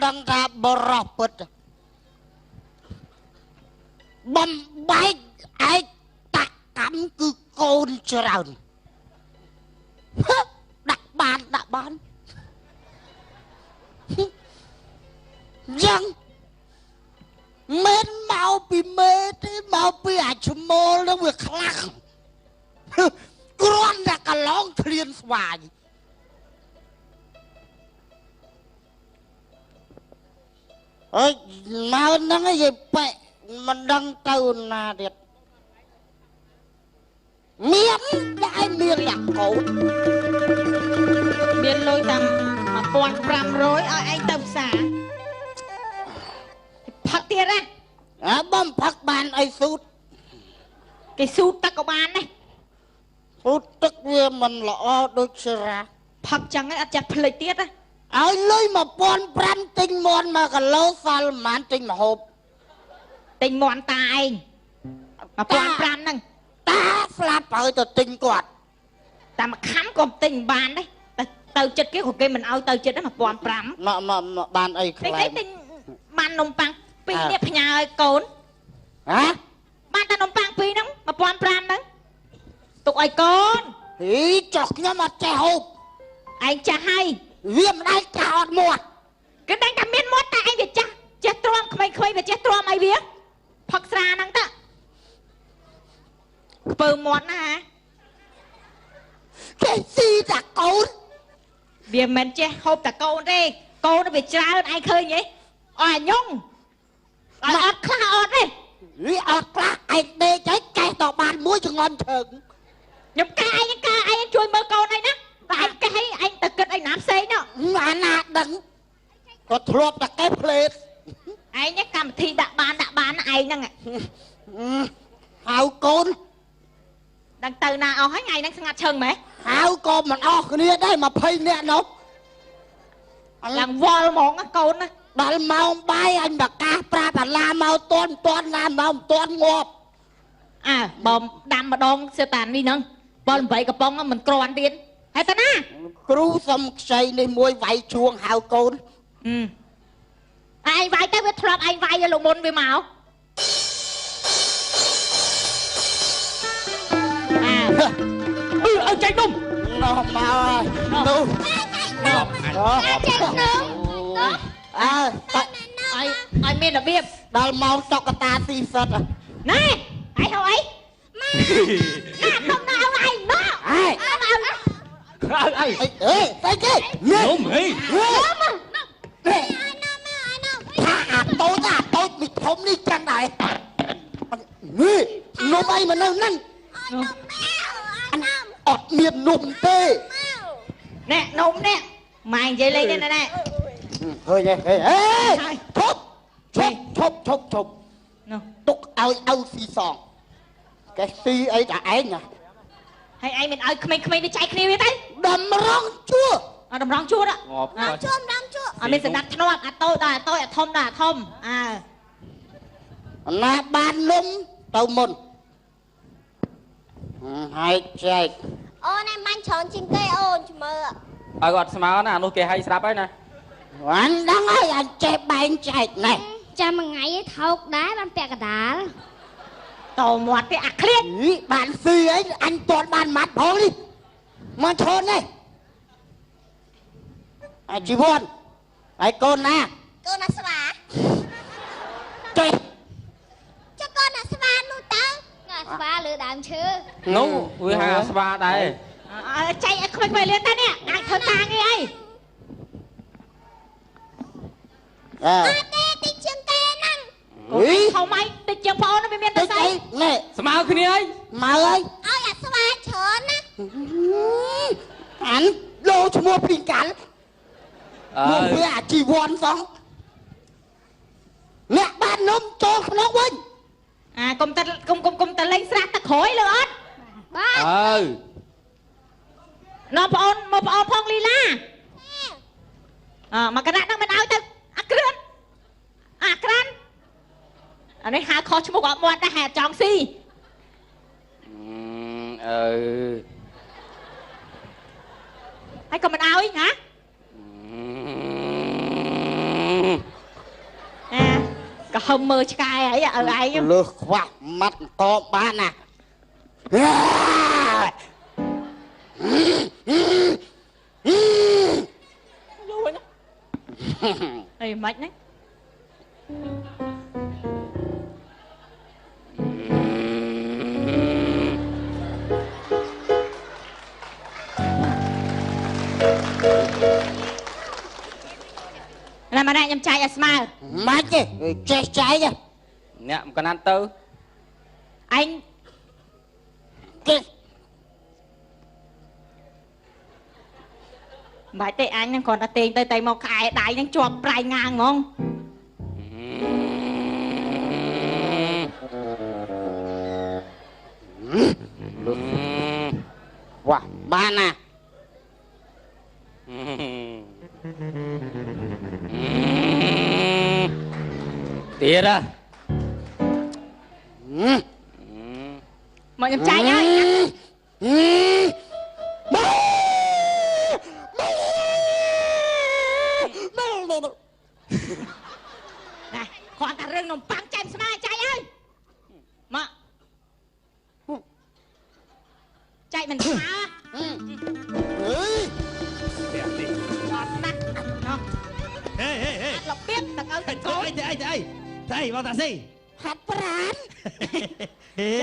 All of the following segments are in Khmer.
ដឹងថាបរោះពិតបំបែកឯកតកម្មគឺកូនច្រើនដាក់បានដាក់បានយ៉ាងមិនមកពីមេទេមកពីអាឈ្មោលនឹងវាខ្លាំងគ្រាន់តែកឡងធ្លានស្វាយអើយមកហ្នឹងឯងយាយប៉ែមិនដឹងទៅណាទៀតមានដែរមានតែកូនមានលុយតាម1500ឲ្យឯងទៅផ្សារផឹកទៀតណាអើបំផឹកបានអីស៊ូតគេស៊ូតទឹកក៏បានដែរស៊ូតទឹកវាមិនល្អដូចស្រាផឹកចឹងឯងអត់ចេះភ្លេចទៀតណាឲ្យលុយ1500ទិញមាន់1គីឡូសល់ប្រហែលទិញម្ហូបទិញមាន់តាឯង1500ហ្នឹងតាស្លាប់ហើយទៅទិញគាត់តែមួយខាំក៏ទិញបានដែរទៅចិត្តគេក៏គេមិនឲ្យទៅចិត្តដែរ1500មកបានអីខ្លាំងទិញបាននំប៉័ងពីរនេះផ្ញើឲ្យកូនហ៎បានតែនំប៉័ងពីរហ្នឹង1500ហ្នឹងទុកឲ្យកូនហីចុះខ្ញុំអត់ចេះហូបឯងចាស់ហើយវាមិនដែលចាស់អត់មាត់គេដឹងតែមានមាត់តែឯងវាចាស់ចេះទ្រាំក្មេងៗវាចេះទ្រាំអីវាផឹកស្រាហ្នឹងតាខ្ពើមាត់ណាគេស៊ីតាកូនវាមិនចេះហូបតាកូនទេកូនវាច្រើនឯងឃើញហីអើញងអត់ខ្លះអត់ទេវាអត់ខ្លះឯងដេកហើយកេះតបានមួយចងំជើងខ្ញុំកែឯងកែឯងជួយមើលកូនឯងណាតែឯងកែឯងទៅគិតឯណាផ្សេងនោះអាណាដឹងក៏ធ្លាប់តែកែផ្លេតឯងកម្មវិធីដាក់បានដាក់បានឯងហ្នឹងហៅកូនដឹងទៅណាអស់ហើយថ្ងៃហ្នឹងស្ងាត់ឈឹងម៉េះហៅក៏មិនអស់គ្នាដែរ20នាក់នោះឡើងវល់ហ្មងកូនណាដល់ម៉ោងបាយអញបកាសប្រាប់អាឡាមកតន់តន់ឡាមកមិនតន់ងាប់អើបើដាំម្ដងសិតានេះហ្នឹង7 8កំប៉ុងមិនក្រាន់ទៀតហើយតាណាគ្រូសុំខ្ចីនេះមួយវាយជួងហៅកូនឯងវាយទៅវាធ្លាប់ឯងវាយលោកមុនវាមកអឺឲ្យចែកនំនោះមកហើយនោះចែកនំអើឲ្យមានរបៀបដល់ម៉ោងតុក្កតាស៊ីសិតណែឯងហៅអីម៉ែណាកុំណាឲ្យឯងមកអេអើអីអេស្អីគេនំហីនំថាអាតូចអាតូចមីធំនេះចឹងដែរនេះនំអីមកនៅហ្នឹងអត់មាននំទេណែនំនេះម៉ែនិយាយលេងនេះណែហើយហេហេឈប់ឈប់ឈប់ឈប់ឈប់ទុកឲ្យឪស៊ីសងកេះស៊ីអីតែឯងណាហើយឯងមិនឲ្យក្មេងៗវាចែកគ្នាវាទៅតម្រង់ជួអត់តម្រង់ជួងាប់ជួតម្រង់ជួអត់មានសណ្ដាប់ធ្នាប់អាតូចដល់អាតូចអាធំដល់អាធំអើណាបាននំទៅមុនហើយចែកអូនឯងបាញ់ច្រើនជាងគេអូនជំមើឲ្យគាត់ស្មើណាអានោះគេឲ្យស្រាប់ហើយណាអញដឹងហើយអញចេះបែងចែកណែចាំមួយថ្ងៃឯងថោកដែរបានពាក់កដាលតមាត់ទេអាឃ្លៀតបានស៊ីអីអញទាន់បានម៉ាត់ផងនេះមកឈននេះអាជីវ័នហើយកូនណាកូនណាស្វាចេះចុះកូនណាស្វានោះទៅណាស្វាលើដើមឈើនោះវាហៅស្វាដែរចែកឲ្យក្មេងៗលៀនតានេះអាចធ្វើតាងាយអីអត់ទេតិចជាងគេហ្នឹង អីធំអីតិចជាងប្អូនវាមានតែស្អីណែស្មើគ្នាអីមើលអីឲ្យអាស្វាច្រើនណាអានលោឈ្មោះពីកាល់មកវាអាជីវ័នសោះអ្នកបាននំចូលក្នុងវិញអាកុំតែកុំកុំកុំតែលេងស្រាទឹកក្រោយលើអត់បាទអើនាំប្អូនមកប្អូនផងលីឡាអើមកកណៈហ្នឹងមិនឲ្យទៅអាគ្រឿនអាក្រាន់អានេះហៅខុសឈ្មោះអត់មាត់ដែរហេតុចង់ស៊ីអើហើយក៏មិនឲ្យណា ក៏ហឹមមើលឆ្កែអីឪឯងលើសខ្វះម៉ាត់កបានណាយូរណាអីម៉េចហ្នឹងណាម៉ាណាខ្ញុំចែកឲ្យស្មើម៉េចទេចេះចែកអ្នកមកណាត់ទៅឯងគេបាច់ទេអញហ្នឹងគ្រាន់តែទាញទៅតែមកក្អែដៃហ្នឹងជាប់ប្រៃងាងហ្មងវ៉ាបានណាទៀតហ៎មកខ្ញុំចែកហើយណាគ្រាន់តែរឿងនំប៉័ងចែកស្មើចែកហើយមកចែកមិនស្មើអើយអត់ណាស់ណោះហេហេហេរបៀបទាំងឪទាំងកូនអីទៅអីទៅអីទៅអីបងតាស៊ីហាត់ប្រានហេ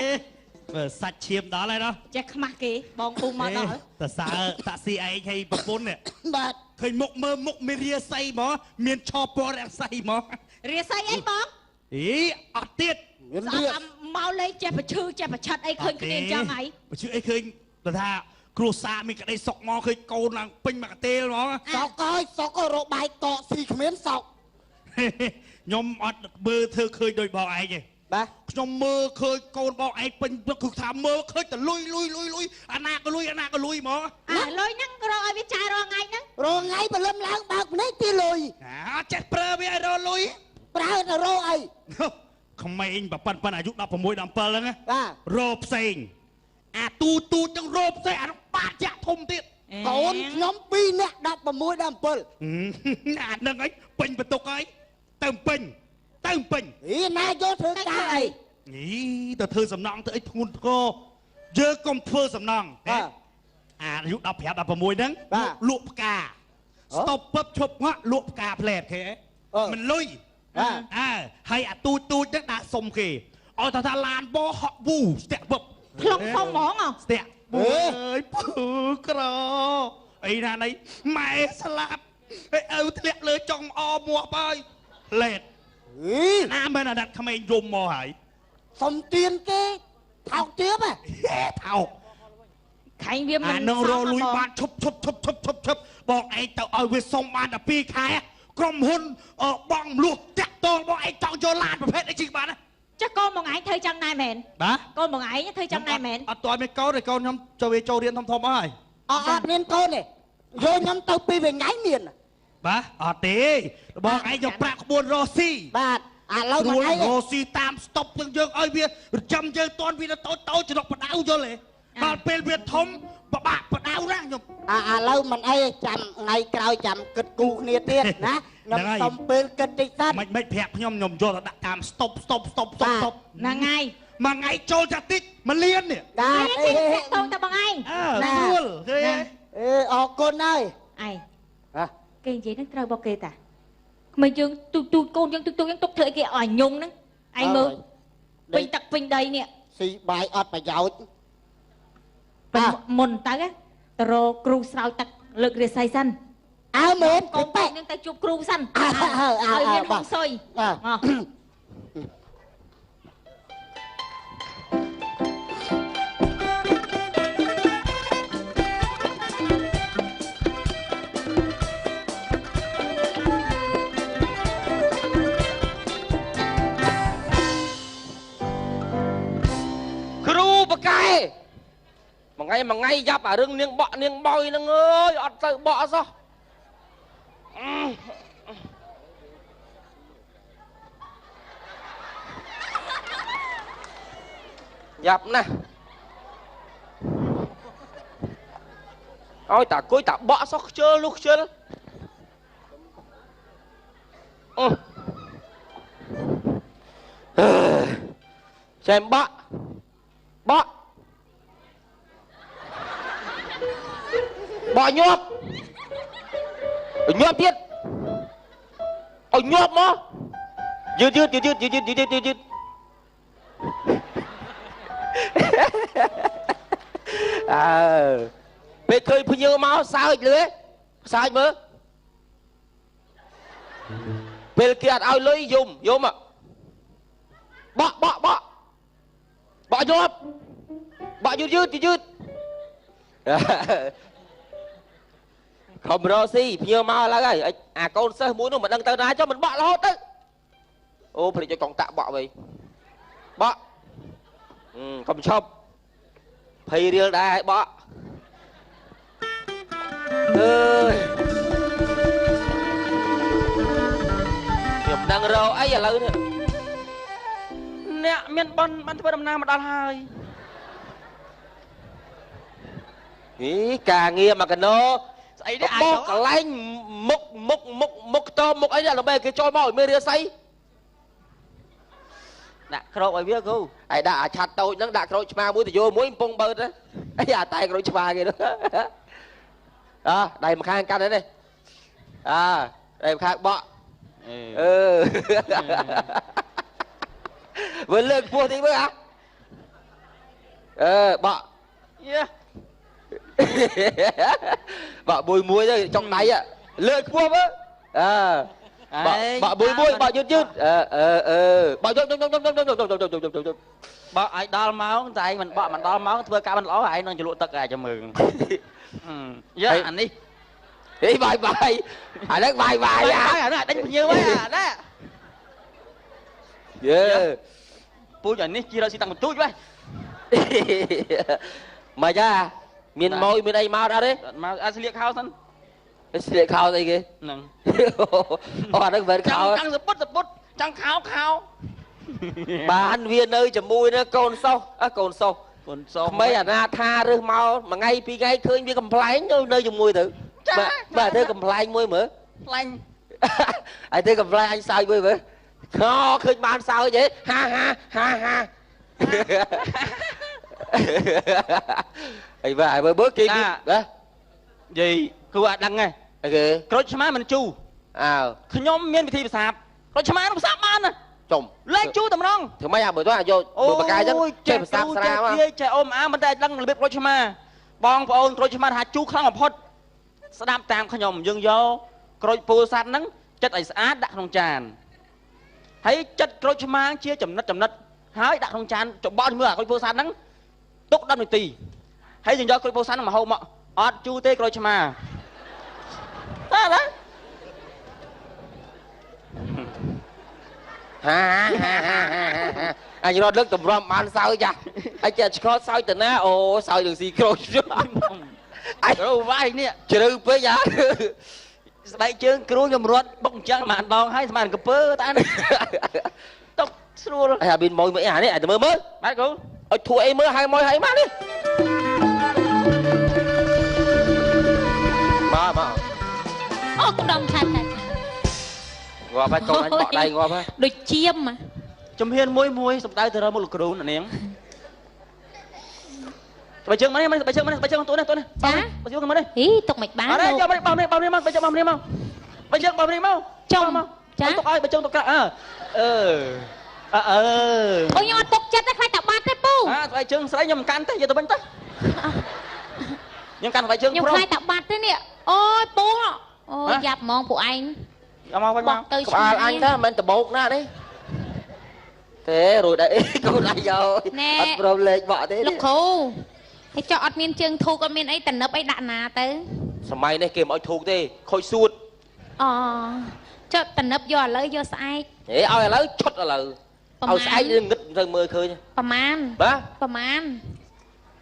បើសាច់ឈាមដល់ហើយណោះចេះខ្មាស់គេបងពូមកដល់តសើតាក់ស៊ីឯងហើយប្រពន្ធនេះបាទឃើញមុខមើលមុខមានរាសីហ្មងមានឆពណ៌រាសីហ្មងរាសីអីបងអីអត់ទៀតមានរាមកលេងចេះប្រឈឺចេះប្រឆិតអីឃើញគ្នាអញ្ចឹងហីប្រឈឺអីឃើញទៅថាគ្រួសារមានក្តីសុកមកឃើញកូនឡើងពេញមកកតេលហ្មងសុកហើយសុករកបាយកកស៊ីគ្មានសុកខ្ញុំអត់មើលធ្វើឃើញដូចបងឯងទេបាទខ្ញុំមើលឃើញកូនបងឯងពេញគឺថាមើលឃើញតែលុយលុយលុយលុយអាណាក៏លុយអាណាក៏លុយហ្មងអាលុយហ្នឹងរកឲ្យវាចាយរាល់ថ្ងៃហ្នឹងរាល់ថ្ងៃព្រលឹមឡើងបើកភ្នែកទីលុយអាចេះប្រើវាឲ្យរកលុយប្រើទៅរកអីក្មេងប៉ិនអាយុ16 17ហ្នឹងបាទរកផ្សេងអាទូទូទាំងរកផ្សេងអានោះបាតយ៉ាក់ធំទៀតកូនខ្ញុំ2នាក់16 17អាហ្នឹងឯងពេញបន្ទុកហើយទៅពេញទៅពេញអីណាយកធ្វើការអីនេះទៅធ្វើសំណងទៅអីធ្ងន់ធ្ងរយើងកុំធ្វើសំណងអាយុ15 16ហ្នឹងលក់ផ្កាស្តុបពឹបឈប់ងក់លក់ផ្កាផ្លែតគេមិនលុយអើហើយអាទូទូចហ្នឹងដាក់សុំគេឲ្យថាឡានបហក់វូស្ទាក់ពឹបផ្លុំសុំហ្មងស្ទាក់អើយពឺក្រអីណានេះម៉ែស្លាប់ហើយឪធ្លាក់លើចុងអមាប់ហើយលេតណាមិនអាណិតក្មេងយំមកហើយសុំទៀនគេថោកទៀបហ៎ថោកខែងវាមិនអានឹងរលួយបានឈប់ឈប់ឈប់ឈប់ឈប់ឈប់បងឯងទៅឲ្យវាសុំបានតែ2ខែក្រុមហ៊ុនបងមលុះតាក់តងបងឯងចង់យកឡានប្រភេទអីជិះបានណាចាស់កូនបងឯងធ្វើចឹងដែរមែនបាទកូនបងឯងធ្វើចឹងដែរមែនអត់ទាន់មានកូនទេកូនខ្ញុំចូលវាចូលរៀនធំធំអស់ហើយអត់មានកូនទេយកខ្ញុំទៅពីរថ្ងៃមានបាទអត់ទេបងឯងយកប្រាក់ក្បួនរស់ស៊ីបាទឥឡូវបងឯងរស់ស៊ីតាមស្តុបទាំងយើងឲ្យវាចាំយើងតន់វាតូចតូចចំណុកបដៅយល់ទេដល់ពេលវាធំបបាក់បដៅណាខ្ញុំឥឡូវមិនអីចាំថ្ងៃក្រោយចាំគិតគូគ្នាទៀតណាខ្ញុំសុំពេលគិតតិចសិនមិនប្រាប់ខ្ញុំខ្ញុំយកទៅដាក់តាមស្តុបស្តុបស្តុបស្តុបស្តុបហ្នឹងហើយមួយថ្ងៃចូលចាតិចមួយលាននេះបាទអីតាក់តងតែបងឯងអើស្រួលឃើញអេអរគុណហើយឯងគេនិយាយហ្នឹងត្រូវរបស់គេតាក្មេងយើងទូទូកូនយើងទូទូយើងទុកធ្វើអីគេឲ្យញងហ្នឹងឯងមើលពេញទឹកពេញដីនេះស៊ីបាយអត់ប្រយោជន៍មុនទៅទៅរកគ្រូស្រោចទឹកលើករាសីសិនអើមែនកូននឹងទៅជួបគ្រូសិនឲ្យមានហុងស៊ុយមក គ្រូបកែមួយថ្ងៃមួយថ្ងៃយ៉ាប់អារឿងនាងបក់នាងបោយហ្នឹងអើយអត់ទៅបក់សោះយ៉ាប់ណាស់ឲ្យតាគុយតាបក់សោះខ្ជិលនោះខ្ជិលអឺ ចេះបក់បក់បក់ញាប់ញាប់ទៀតឲ្យញាប់មកយឺតយឺតយឺតយឺតយឺតយឺតយឺតអើពេលឃើញភ្ញៀវមកសើចលឺសើចមើលពេលគេអត់ឲ្យលុយយំយំបក់បក់បក់បក់ញាប់បក់យឺតយឺតយឺតខំរកស៊ីភ្ញៀវមកឡើយហើយអាកូនសិស្សមួយនោះមិនដឹងទៅណាចុះមិនបក់រហូតទៅអូភ្លេចឲ្យកងតាក់បក់វិញបក់កុំឈប់20រៀលដែរឲ្យបក់អើយខ្ញុំដឹងរកអីឥឡូវនេះអ្នកមានបនបានធ្វើដំណើរមកដល់ហើយនេះការងារមកកណោស្អីនេះអាចកន្លែងមុខមុខមុខមុខតមុខអីនេះដើម្បីគេចូលមកឲ្យមានរាសីដាក់ក្របឲ្យវាគ្រូហើយដាក់អាឆាត់តូចហ្នឹងដាក់ក្រូចឆ្មាមួយទៅយកមួយកំពុងបើតអីអាតែក្រូចឆ្មាគេនោះអើដៃម្ខាងកាន់នេះអើដៃម្ខាងបក់អឺវិញលើកពោះតិចមើលអាអឺបក់យេបក់មួយមួយទៅចុងដៃលើកពោះមើលអើបក់មួយមួយបក់យឺតយឺតអឺអឺអឺបក់យឺតយឺតយឺតយឺតយឺតយឺតយឺតបក់ឲ្យដល់ម៉ោងតែឯងមិនបក់មិនដល់ម៉ោងធ្វើការមិនល្អឯងនឹងជ្រលក់ទឹកឯងចាំមើលយ៉ាអានេះហេបាយបាយអានេះបាយបាយអានេះដេញភ្ញៀវហើយអាណាយេពូជអានេះជីរកស៊ីតាំងបន្ទូចវ៉េះមកចាមានម៉ួយមានអីមកអត់ទេមកអាស្លៀកខោសិនស្លៀកខោស្អីគេហ្នឹងអូអាហ្នឹងមិនខោចង់សពុតសពុតចង់ខោខោបានវានៅជាមួយនឹងកូនសុសកូនសុសកូនសុសក្មេងអាណាថារើសមកមួយថ្ងៃពីរថ្ងៃឃើញវាកំប្លែងនៅជាមួយទៅបាទធ្វើកំប្លែងមួយមើលប្លែងហើយធ្វើកំប្លែងអញសើចមួយមើលខោឃើញបានសើចហីហាហាហាហាអីបាទមើលមើលគេមានបាទនិយាយគូអត់ដឹងទេអីគេក្រូចឆ្មាមិនជូរអើខ្ញុំមានវិធីផ្សាបក្រូចឆ្មានឹងផ្សាបបានណាចំលេខជូរតម្រងធ្វើម៉េចអាមើលទៅអាយកមើលបកាយចឹងចេះផ្សាបស្រាមកចេះអ៊ំអាមិនតែដឹងរបៀបក្រូចឆ្មាបងប្អូនក្រូចឆ្មាថាជូរខ្លាំងបំផុតស្ដាប់តាមខ្ញុំយើងយកក្រូចពោធិ៍សាត់ហ្នឹងចិត្តឲ្យស្អាតដាក់ក្នុងចានហើយចិត្តក្រូចឆ្មាជាចំណិតចំណិតហើយដាក់ក្នុងចានច្បល់ជាមួយអាក្រូចពោធិ៍សាត់ហ្នឹងទុក10នាទីហើយយើងយកក្រូចពោធិ៍សាត់ហ្នឹងមកហូបមកអត់ជូរទេក្រូចឆ្មាតើណាហាហាហាអញរត់លើកតម្រាំបានសើចចាអញចេះឆ្កល់សើចទៅណាអូសើចនឹងស៊ីក្រូចអញរវាយនេះជ្រៅពេកហ่าស្បែកជើងគ្រូខ្ញុំរត់បុកអញ្ចឹងម្ដងហើយស្មានកពើតាទុកស្រួលអាប៊ីនម៉ួយមើលអានេះអាទៅមើលមើលបាទគ្រូឲ្យធួអីមើលហើយម៉ួយហើយមកនេះមកមកអូក្តំឆាត់តែងាប់ហើយកូនអញបក់ដៃងាប់ហើយដូចជាមជំហានមួយមួយសំដៅទៅរកមុខលោកគ្រូអ្នកនាងស្បែកជើងមកនេះស្បែកជើងមកនេះស្បែកជើងទូនេះទូនេះចាស្បែកជើងមកនេះហីទុកមិនបានអរយកមកនេះបោះនេះបោះនេះមកស្បែកជើងបោះនេះមកស្បែកជើងបោះនេះមកចំចាទុកឲ្យស្បែកជើងទុកក្រៅអើអឺអើអូខ្ញុំអត់ទុកចិត្តទេខ្លាចតែបាត់ទេពូអាស្បែកជើងស្រីខ្ញុំមិនកាន់ទេយកទៅវិញទៅខ្ញុំកាន់ស្បែកជើងខ្ញុំខ្លាចតែបាត់ទេនេះអូយពូអូយ៉ាប់ហ្មងពួកឯងយកមកវិញមកទៅក្បាលអញទៅមិនមែនដបោកណានេះទេរួចដែរកូនអញយកអត់ព្រមលេខបក់ទេលោកគ្រូហើយចុះអត់មានជើងធូកអត់មានអីតនឹបអីដាក់ណាទៅសម័យនេះគេមិនឲ្យធូកទេខូចសួតអូចុះតនឹបយកឥឡូវយកស្អែកហេឲ្យឥឡូវឈុតឥឡូវឲ្យស្អែកងឹតទៅមើលឃើញប្រមាណបាទប្រមាណ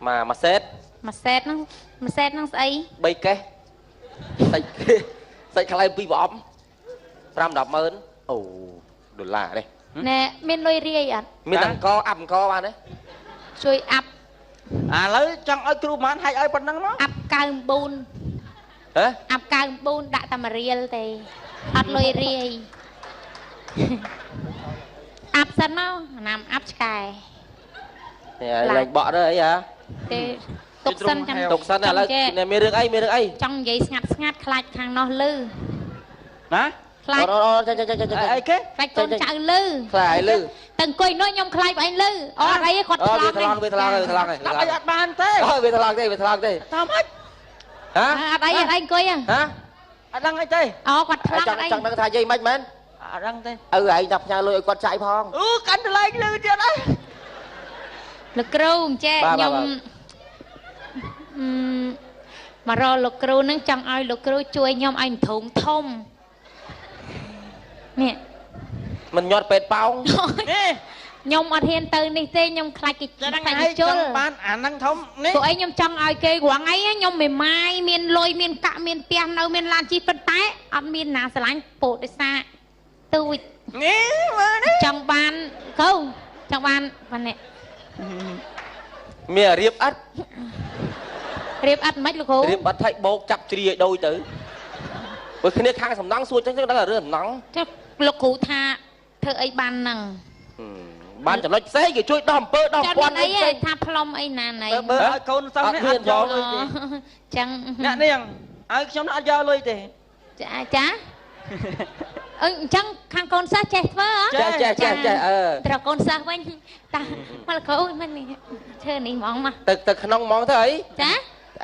មួយសេតមួយសេតហ្នឹងមួយសេតហ្នឹងស្អី 3កេះសាច់សាច់ខ្លែង2ប្រអប់5 10ម៉ឺនអូដុល្លារនេះណែមានលុយរាយអត់មានអង្គអាប់អង្គបានទេជួយអាប់ឥឡូវចង់ឲ្យគ្រូប្រហែលហែកឲ្យប៉ុណ្ណឹងមកអាប់94ហ៎អាប់94ដាក់តែ1រៀលទេអត់លុយរាយអាប់សិនមកណាំអាប់ឆ្កែ លែងបក់ទៅអីហ៎ ទេទុកសិនចាំ ទុកសិនឥឡូវមានរឿងអីមានរឿងអី ចង់និយាយស្ងាត់ស្ងាត់ខ្លាចខាងនោះលឺណា ខ្លាច អូចាចាចាចា អីគេ ខ្លាចកូនចៅលឺ ខ្លាចលឺ តែអង្គុយនោះខ្ញុំខ្លាចបងឯងលឺអត់អីគាត់ថ្លង់ វាថ្លង់វាថ្លង់វាថ្លង់ អត់អីអត់បានទេ វាថ្លង់ទេវាថ្លង់ទេ តាមអី ហ៎ អត់អីអត់អីអង្គុយហ៎ អត់ដឹងអីទេ អូគាត់ថ្លង់ អត់អីចង់ដឹងថាយាយមិនមែន អត់ដឹងទេ ឪឯងថាផ្ញើលុយឲ្យគាត់ចាយផង អូកាន់តឡែកលឺទៀតអី លោកគ្រូចេះខ្ញុំមករកលោកគ្រូនឹងចង់ឲ្យលោកគ្រូជួយខ្ញុំឲ្យធំធំនេះ មិនញាត់ពេទ្យប៉ោង នេះ ខ្ញុំអត់ហ៊ានទៅនេះទេខ្ញុំខ្លាចគេខ្លាចគេជល់ បានអាហ្នឹងធំនេះ ពួកឯងខ្ញុំចង់ឲ្យគេរាល់ថ្ងៃខ្ញុំមេម៉ាយមានលុយមានកាក់មានផ្ទះនៅមានឡានជិះប៉ុន្តែអត់មានណាស្រឡាញ់ពោដោយសារទូច នេះមើលនេះ ចង់បានគ្រូចង់បានបាននេះ មានរៀបអត់ រៀបអត់មិនលោកគ្រូ រៀបអត់ថៃបោកចាប់ជ្រាយដូចទៅ បើគ្នាខាងសំណង់សួរចឹងដឹងតែរឿងសំណង់ ចុះលោកគ្រូថាធ្វើអីបានហ្នឹង បានចំណុចផ្សេងគេជួយដោះអំពើដោះពាន់អីផ្សេងថាផ្លុំអីណាណី បើឲ្យកូនសិស្សនេះអត់យកលុយទេ ចឹង អ្នកនាងឲ្យខ្ញុំអត់យកលុយទេ ចាចាអឺអញ្ចឹងខាងកូនសិស្សចេះធ្វើ ចេះចេះចេះចេះអឺ ត្រូវកូនសិស្សវិញតាមកលោកគ្រូមិននេះឈើនេះហ្មងមក ទៅទៅក្នុងហ្មងទៅអី ចា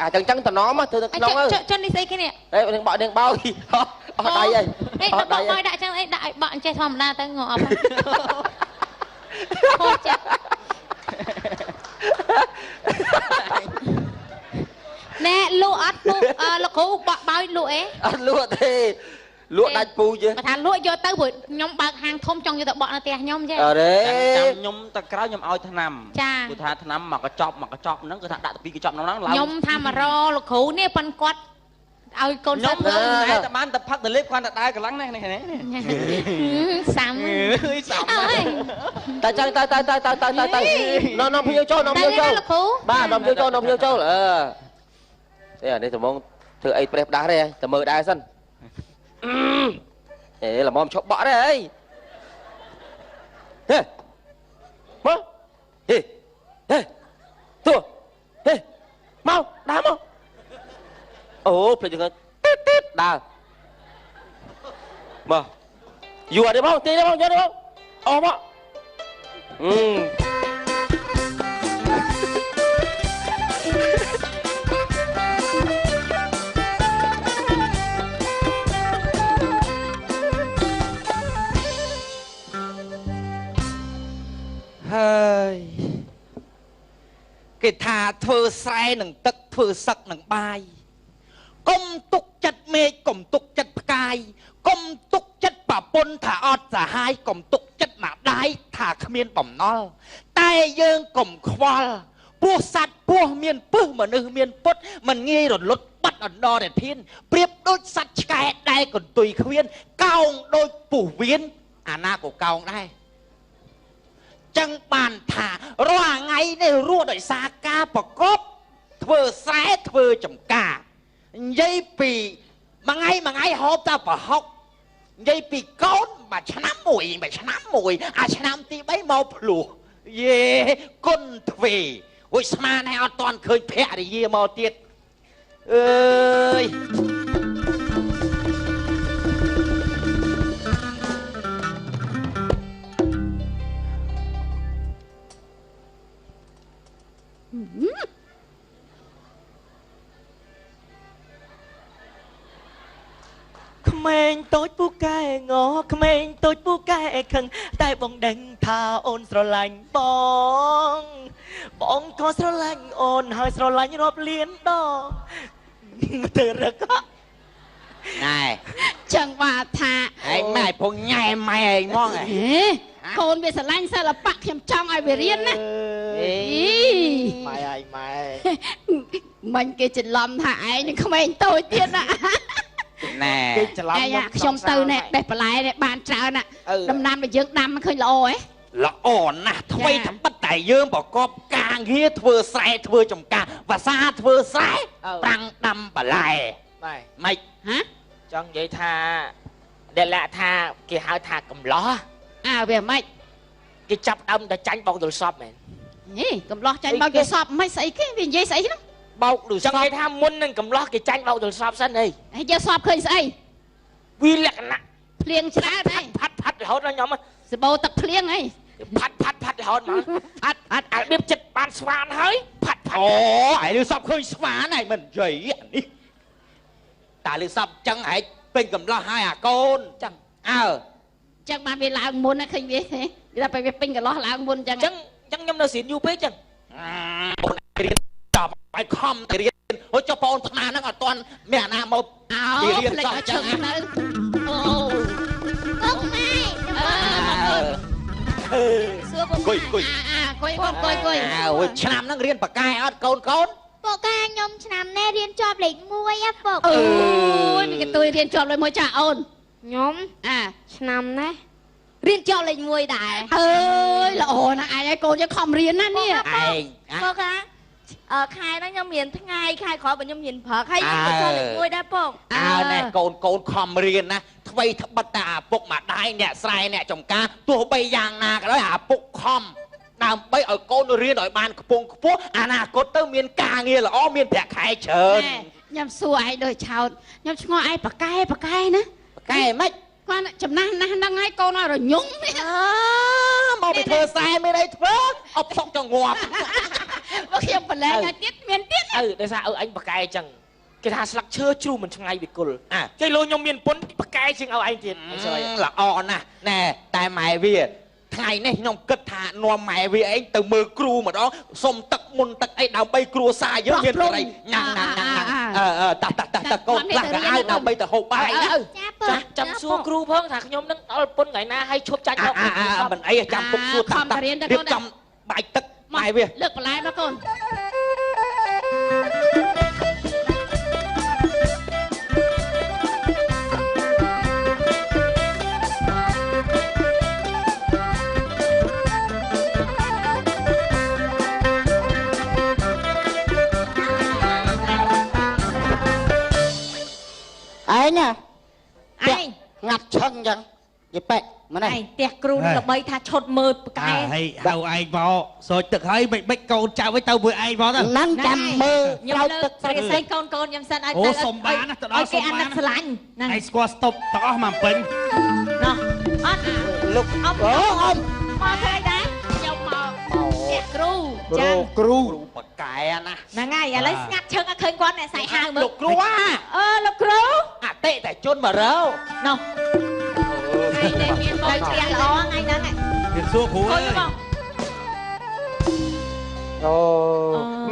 អាចឹងចឹងតំណមធ្វើទៅក្នុងទៅ ចុះនេះស្អីគេនេះ អេនឹងបក់នឹងបោយអស់ដៃហើយ អស់ដៃឲ្យដាក់ចឹងអីដាក់ឲ្យបក់ចេះធម្មតាទៅងអប់ហូចចាណែលក់អត់ពូលោកគ្រូបក់បោយលក់អេ អត់លក់ទេលក់ដាច់ពូជ បើថាលក់យកទៅព្រោះខ្ញុំបើកហាងធំចង់យកទៅបក់នៅផ្ទះខ្ញុំចេះ អរេ ចាំខ្ញុំទៅក្រោយខ្ញុំឲ្យថ្នាំគឺថាថ្នាំមកកញ្ចប់មកកញ្ចប់ហ្នឹងគឺថាដាក់ទៅពីកញ្ចប់ក្នុងហ្នឹង ឡើងខ្ញុំថាមករលោកគ្រូនេះប៉ិនគាត់ឲ្យកូនសិស្ស ខ្ញុំតែតែបានតែផឹកទៅលេបគាត់តែដើរកម្លាំងនេះនេះ សាំ អើយសាំ តែចឹងទៅទៅទៅទៅទៅទៅនាំភ្ញៀវចូលនាំភ្ញៀវចូលបាទនាំភ្ញៀវចូលនាំភ្ញៀវចូលអឺទេអានេះត្មងធ្វើអីប្រេះផ្ដាស់ទេតែមើលដែរសិនអេល្មមឈប់បក់ទេអីហេមកហេហេទួហេមកដើរមកអូភ្លេចទៅទៀតដើរមកយូរអត់ទេបងទេបងយកទេបងអស់មកអឺ ហើយគេថាធ្វើស្រែនឹងទឹកធ្វើសឹកនឹងបាយ កុំទុកចិត្តមេឃកុំទុកចិត្តផ្កាយកុំទុកចិត្តប្រពន្ធថាអត់សហាយកុំទុកចិត្តម្ដាយថាគ្មានបំណុលតែយើងកុំខ្វល់ពោះសัตว์ពោះមានពឹសមនុស្សមានពុតមិនងាយរលត់បាត់អន្តរធានប្រៀបដូចសัตว์ឆ្កែដែលកន្ទុយគ្មានកោងដូចពុះវៀនអាណាក៏កោងដែរចឹងបានថារាល់ថ្ងៃនេះរស់ដោយសារការប្រកបធ្វើស្រែធ្វើចំការនិយាយពីមួយថ្ងៃមួយថ្ងៃហូបតែប្រហុកនិយាយពីកូនមួយឆ្នាំមួយមួយឆ្នាំមួយអាឆ្នាំទី3មកភ្លោះយេគុណទ្វេអូយស្មានឲ្យអត់តាន់ឃើញភរិយាមកទៀតអើយ ក្មេងតូចពូកែងក្មេងតូចពូកែខឹងតែបងដឹងថាអូនស្រឡាញ់បងបងក៏ស្រឡាញ់អូនហើយស្រឡាញ់រាប់លានដងទៅរក ណែ ចឹងបាទថា ឯងម៉ែពងញ៉ែម៉ែឯងហ្មង កូនវាស្រឡាញ់សិល្បៈខ្ញុំចង់ឲ្យវារៀនណា អីម៉ែឯងម៉ែ មិញគេច្រឡំថាឯងនឹងក្មេងតូចទៀតណា ណែ គេច្រឡំខ្ញុំទៅណែបេះបន្លែនេះបានច្រើនណាដំណាំដែលយើងដាំឃើញល្អហ៎ ល្អណាស់ថ្មីត្បិតតែយើងប្រកបការងារធ្វើស្រែធ្វើចំការភាសាធ្វើស្រែប្រាំងដាំបន្លែ ម៉ែ ម៉េច ហ៎ ចង់និយាយថាដែលលាក់ថាគេហៅថាកំឡោះ អើវាម៉េច គេចាប់ដើមតែចាញ់បងទូរស័ព្ទមែន នេះកំឡោះចាញ់បោកយល់សពមិនស្អីគេវានិយាយស្អីហ្នឹងបោកដូចចង់និយាយថាមុននឹងកំឡោះគេចាញ់បោកយល់សពសិនហីហើយយល់សពឃើញស្អីវាលក្ខណៈភ្លៀងច្រើនហីផាត់ផាត់រហូតដល់ខ្ញុំសបោទឹកភ្លៀងហីផាត់ផាត់ផាត់រហូតមកផាត់ផាត់អារបៀបចិត្តបានស្វានហើយផាត់ផាត់អូឯលឺសពឃើញស្វានហើយមិននិយាយអានេះតាលឺសពចឹងហែកពេញកំឡោះហើយអាកូនចឹងអើចឹងបានវាឡើងមុនណាឃើញវាដល់ពេលវាពេញកំឡោះឡើងមុនចឹងចឹងចឹងខ្ញុំនៅស្រៀនយូរពេកចឹងអូនរៀនចប់ឲ្យខំតែរៀនហូចចុះបងអូនស្មានហ្នឹងអត់ទាន់មានអាណាមកអោរៀនសោះចឹងនៅអូពុកម៉ែសួរពុក គុយគុយ អាគុយកូនគុយគុយអូឆ្នាំហ្នឹងរៀនបកែអត់កូនកូនពុកកាខ្ញុំឆ្នាំនេះរៀនជាប់លេខ1ហ៎ពុកអូយមានកតុយរៀនជាប់លេខ1ចាអូនខ្ញុំអាឆ្នាំនេះរៀនជាប់លេខ1ដែរអើយល្អណាស់ឯងឲ្យកូនយើងខំរៀនណានេះឯងពុកកាខែហ្នឹងខ្ញុំរៀនថ្ងៃខែក្រោយបើខ្ញុំរៀនព្រឹកហើយខ្ញុំក៏ជាប់លេខ1ដែរពុកអើណែកូនកូនខំរៀនណាថ្វីត្បិតតែអាពុកម្ដាយអ្នកស្រែអ្នកចំការទោះបីយ៉ាងណាក៏ដោយអាពុកខំដើម្បីឲ្យកូនរៀនឲ្យបានខ្ពង់ខ្ពស់អនាគតទៅមានការងារល្អមានប្រាក់ខែច្រើនខ្ញុំសួរឯងដូចឆោតខ្ញុំឆ្ងល់ឯងប៉កែប៉កែណាប៉កែម៉េចគាត់ចំណាស់ណាស់ហ្នឹងហើយកូនឲ្យរញងនេះមកពីធ្វើស្រែមានអីធ្វើអបសុកចងងាប់មកខ្ញុំប្រឡែងឲ្យទៀតមានទៀតអើដោយសារឪអញប៉កែអញ្ចឹងគេថាស្លឹកឈើជ្រុះមិនឆ្ងាយពីគល់ចេះលោខ្ញុំមានពុនប៉កែជាងឪឯងទៀតល្អណាស់ណែតែម៉ែវាថ្ងៃនេះខ្ញុំគិតថានាំម៉ែវាឯងទៅមើលគ្រូម្ដងសុំទឹកមុនទឹកអីដើម្បីគ្រួសារយើងមានសេរីញ៉ាំញ៉ាំញ៉ាំអឺតាតាតាតាកូនខ្លះក៏ឲ្យដើម្បីទៅហូបបាយណាចាចាំសួរគ្រូផងថាខ្ញុំនឹងដល់ពុនថ្ងៃណាឲ្យឈប់ចាច់មកមិនអីចាំពុកសួរតាតារៀបចំបាយទឹកម៉ែវាលើកបន្លែមកកូនឯងណាឯងងាត់ឆឹងចឹងយីប៉ែម៉េចឯងផ្ទះគ្រូនឹងល្បីថាឈុតមើលផ្កាយហើយហៅឯងមកសូចទឹកហើយបិចកូនចៅឲ្យទៅមួយឯងមកទៅហ្នឹងចាំមើលស្រោចទឹកស្រីស្រីកូនកូនខ្ញុំសិនឲ្យទៅអូសុំបានណាទៅដល់សុំបានគេអាណិតស្រឡាញ់ហ្នឹងឯងស្គាល់ស្តុបទាំងអស់មកពេញណោះអត់លោកអូអ៊ំមកធ្វើអីដែរខ្ញុំមកផ្ទះគ្រូចាគ្រូបកែណាហ្នឹងហើយឥឡូវស្ងាត់ឈឹងអត់ឃើញគាត់អ្នកសៃហៅមើលលោកគ្រូអឺលោកគ្រូអតិថិជនមករោណោះថ្ងៃនេះមានទៅផ្ទះល្អថ្ងៃហ្នឹងមានសួរគ្រូអើយអូ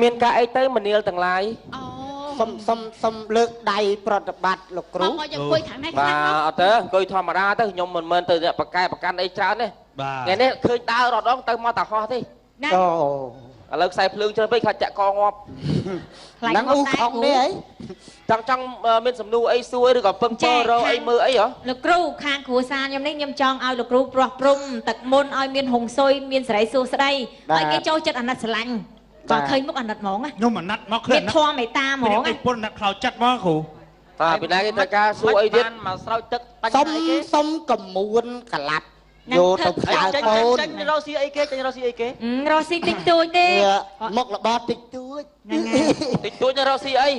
មានការអីទៅមនាលទាំងឡាយអូសុំសុំសុំលើកដៃប្រតិបត្តិលោកគ្រូមកយើងអង្គុយខាងនេះបាទអត់ទេអង្គុយធម្មតាទៅខ្ញុំមិនមែនទៅអ្នកបកែប្រកាន់អីច្រើនទេថ្ងៃនេះឃើញដើររដងទៅមកតាហោះទេអូឥឡូវខ្សែភ្លើងច្រើនពេកខ្លាចចាក់កងាប់ហ្នឹងអ៊ូខំនេះអីចង់ចង់មានសំណួរអីសួរឬក៏ពឹងពររអីមើលអីហ៎លោកគ្រូខាងគ្រួសារខ្ញុំនេះខ្ញុំចង់ឲ្យលោកគ្រូប្រោះព្រំទឹកមុនឲ្យមានហុងស៊ុយមានសេរីសួស្តីឲ្យគេចូលចិត្តអាណិតស្រឡាញ់គាត់ឃើញមុខអាណិតហ្មងខ្ញុំអាណិតមកឃើញមានធម៌មេត្តាហ្មងពុនអាណិតខ្លោចចិត្តហ្មងគ្រូតើពីណាគេត្រូវការសួរអីទៀតមកស្រោចទឹកបាញ់អីគេសុំកមួនកឡាប់យកទៅផ្ញើកូនចេញរកស៊ីអីគេចេញរកស៊ីអីគេរកស៊ីតិចតួចទេមុខរបរតិចតួចតិចតួចរកស៊ីអី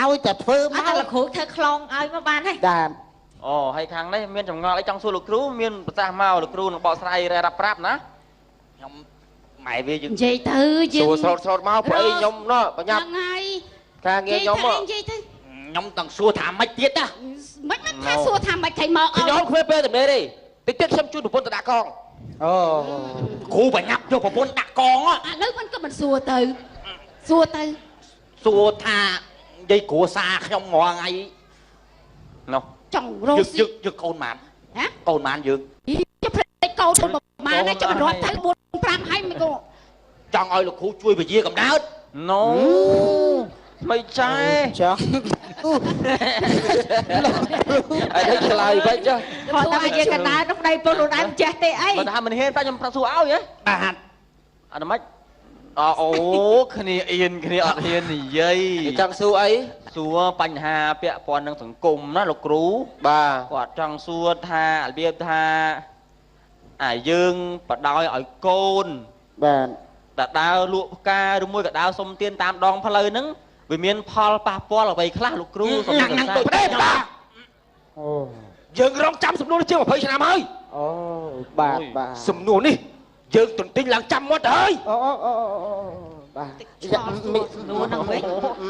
ឲ្យតែធ្វើមកអត់លោកគ្រូធ្វើខ្លងឲ្យមកបានហើយបាទអូហើយខាងនេះមានចម្ងល់អីចង់សួរលោកគ្រូមានប្រសាសន៍មកលោកគ្រូនឹងបកស្រាយរាប់ប្រាប់ណាខ្ញុំម៉ែវាយើងនិយាយទៅយើងសួរស្រោតស្រោតមកព្រោះអីខ្ញុំណោះបញ្ញាប់ហ្នឹងហើយការងារខ្ញុំនិយាយទៅខ្ញុំចង់សួរថាម៉េចទៀតណាមិនថាសួរថាម៉េចថៃមកខ្ញុំគ្មានពេលទំនេរទេតិចទៀតខ្ញុំជូនប្រពន្ធទៅដាក់កងអូគ្រូបញ្ញាប់យកប្រពន្ធដាក់កងឥឡូវមិនក៏មិនសួរទៅសួរទៅសួរថានិយាយគ្រួសារខ្ញុំរាល់ថ្ងៃនោះចង់រកស៊ីយើងកូនម៉ានហ៎កូនម៉ានយើងជភ្លេចកូនប្រហែលណាចាំរាប់ទៅ4 5ហើយមិនក៏ចង់ឲ្យលោកគ្រូជួយពជាកំណើតណូមិនចែចង់អីនេះឆ្លើយវិញចុះគាត់តែពជាកំណើតនោះប្តីពុនខ្លួនឯងមិនចេះទេអីបើថាមិនហ៊ានតែខ្ញុំប្រាប់សួរឲ្យហ៎បាទអត់មិនអូគ្នាអៀនគ្នាអត់ហ៊ាននិយាយចង់សួរអីសួរបញ្ហាពាក់ព័ន្ធនឹងសង្គមណាលោកគ្រូបាទគាត់ចង់សួរថារបៀបថាអាយើងបដោយឲ្យកូន បាទ តែដើរលក់ផ្កាឬមួយក៏ដើរសុំទានតាមដងផ្លូវហ្នឹងវាមានផលប៉ះពាល់អ្វីខ្លះលោកគ្រូសូម ញ៉ាំដូចប្រទេសបាទ អូ យើងរងចាំសំណួរនេះជាង20ឆ្នាំហើយ អូបាទបាទ សំណួរនេះយើងទន្ទិញឡើងចាំមាត់ទៅហើយ អូអូអូបាទ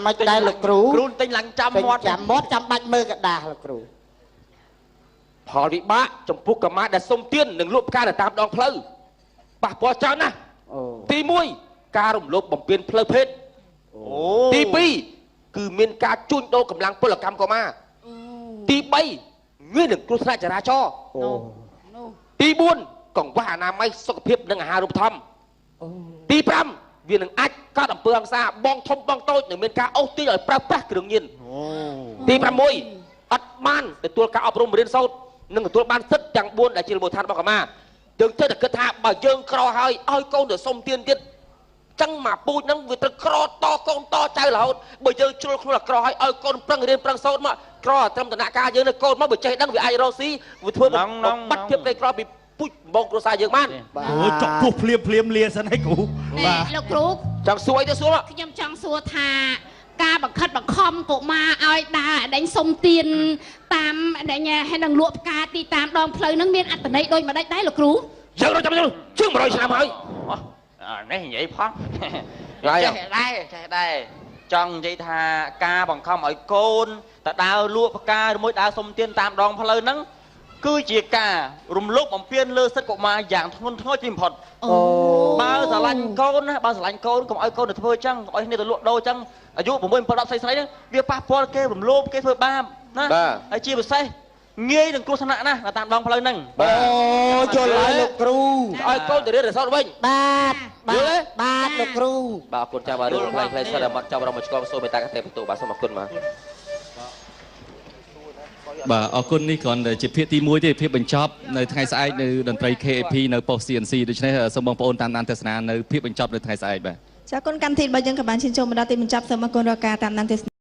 មិនដែរលោកគ្រូ គ្រូទិញឡើងចាំមាត់ ចាំមាត់ចាំបាច់មើលกระดาษលោកគ្រូ ផលវិបាកចំពោះកម្មាដែលសុំទាននិងលក់ផ្កានៅតាមដងផ្លូវប៉ះពាល់ច្រើនណាស់ទី1ការរំលោភបំពានផ្លូវភេទទី2គឺមានការជួញដូរកម្លាំងពលកម្មកុមារទី3ងាយនឹងគ្រោះថ្នាក់ចរាចរណ៍ទី4កង្វះអនាម័យសុខភាពនិងអាហារូបត្ថម្ភទី5វានឹងអាចកើតអំពើហិង្សាបងធំបងតូចនឹងមានការអូសទាញឲ្យប្រើប្រាស់គ្រឿងញៀនទី6អត់បានទទួលការអប់រំរៀនសូត្រនិងទទួលបានសិទ្ធិទាំង4ដែលជាមូលដ្ឋានរបស់កម្មាយើងត្រូវតែគិតថាបើយើងក្រហើយឲ្យកូនទៅសុំទានទៀតចឹងមកពូជហ្នឹងវាត្រូវក្រតកូនតចៅរហូតបើយើងជ្រុលខ្លួនអាក្រហើយឲ្យកូនប្រឹងរៀនប្រឹងសូត្រមកក្រត្រឹមតំណាក់ការយើងនៅកូនមកបើចេះដឹងវាអាចរកស៊ីវាធ្វើបាត់ភាពក្រីក្រពីពូជបងគ្រួសារយើងបាន អូចុកពោះភ្លាមភ្លាមលាសិនឲ្យគ្រូ បាទលោកគ្រូ ចង់សួរអីទៅសួរមក ខ្ញុំចង់សួរថាការបង្ខិតបង្ខំកុមារឲ្យដើរដេញសុំទានតាមដេញហើយនឹងលក់ផ្កាទីតាមដងផ្លូវនឹងមានអត្ថន័យដូចម្ដេចដែរលោកគ្រូ យើងរកចាំជាង100ឆ្នាំហើយ នេះនិយាយផងចេះដែរចេះដែរចង់និយាយថាការបង្ខំឲ្យកូនទៅដើរលក់ផ្កាឬមួយដើរសុំទានតាមដងផ្លូវហ្នឹងគឺជាការរំលោភបំពានលើសិទ្ធិកុមារយ៉ាងធ្ងន់ធ្ងរទីបំផុតបើស្រឡាញ់កូនណាបើស្រឡាញ់កូនកុំឲ្យកូនទៅធ្វើចឹងកុំឲ្យគ្នាទៅលក់ដូរចឹងអាយុ6 7 10ស្រីស្រីហ្នឹងវាប៉ះពាល់គេរំលោភគេធ្វើបាបណាហើយជាពិសេសងាយនឹងគ្រោះថ្នាក់ណាស់តាមដងផ្លូវហ្នឹង អូយល់ហើយលោកគ្រូ ឲ្យកូនទៅរៀនរសតវិញ បាទបាទបាទលោកគ្រូ បាទអរគុណចាស់បាទរឿងខ្លីខ្លីសិនតែមកចាប់រំមកឆ្កងសូមមេត្តាកតេបន្ទូបាទសូមអរគុណបាទ បាទអរគុណនេះគ្រាន់តែជាភាគទី1ទេភាគបញ្ចប់នៅថ្ងៃស្អែកនៅតន្ត្រី KAP នៅប៉ុស្តិ៍ CNC ដូច្នេះសូមបងប្អូនតាមដានទស្សនានៅភាគបញ្ចប់នៅថ្ងៃស្អែកបាទ ចាគុណកម្មវិធីរបស់យើងក៏បានឈានចូលមកដល់ទីបញ្ចប់សូមអរគុណរាល់ការតាមដានទស្សនា